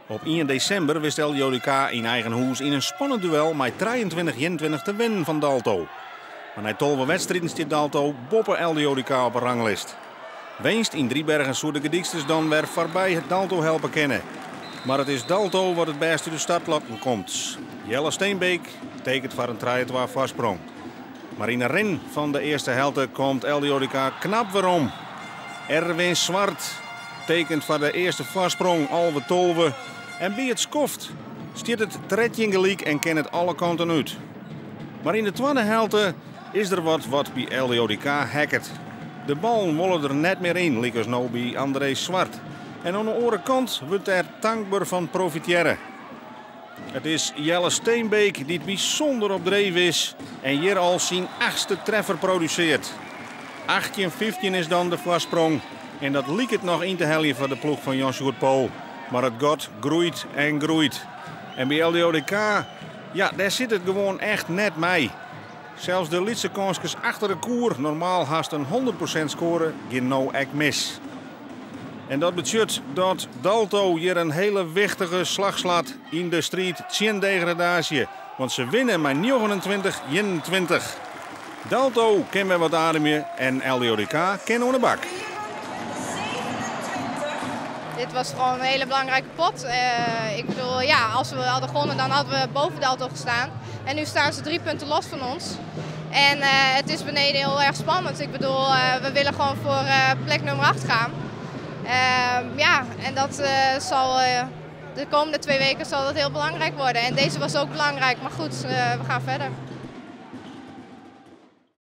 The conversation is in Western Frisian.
Op ien desimber wist LDODK yn eigen hûs yn in spannend duel mei 23-21 te winnen fan Dalto. Mar nei 12 wedstriden stiet Dalto boppe LDODK op 'e ranglist. Winst yn Driebergen soe de Gedyksters dan wer foarby it Dalto helpe kinne. Mar it is Dalto wat it bêst út de startblokken komt. Jelle Steenbeek tekent foar in 3-2 foarsprong. Mar yn 'e rin fan de earste helte komt LDODK knap werom. Erwin Zwart tekent foar de earste foarsprong 11-12. En by it skoft stiet it 13 gelyk en kin it alle kanten út. Mar yn de twadde helte is der wat wat by LDODK heakket. De ballen wolle der net mear yn, lykas no by André Zwart. En oan de oare kant wurdt dêr tankber fan profitearre. It is Jelle Steenbeek dy't bysûnder op dreef is en hjir al syn achtste treffer produsearret. 18-15 is dan de foarsprong en dat liket noch yn te heljen foar de ploech fan Jan Sjoerd Pool. Mar it gat groeit en groeit. En by LDODK, ja, dêr sit it gewoan echt net mei. Sels de lytse kânskes achter de koer, normaal hast in 100% skoare, gean no ek mis. En dat betsjut dat Dalto hjir in hiele wichtige slach slacht yn de striid tsjin degradaasje. Want se winne mei 29-21. Dalto kin wer wat ademje en LDODK kin oan de bak. Dit was gewoon een hele belangrijke pot. Ik bedoel, ja, als we hadden gewonnen, dan hadden we boven Dalto gestaan. En nu staan ze 3 punten los van ons. En het is beneden heel erg spannend. Ik bedoel, we willen gewoon voor plek nummer 8 gaan. Ja, en dat zal de komende 2 weken zal dat heel belangrijk worden. En deze was ook belangrijk, maar goed, we gaan verder.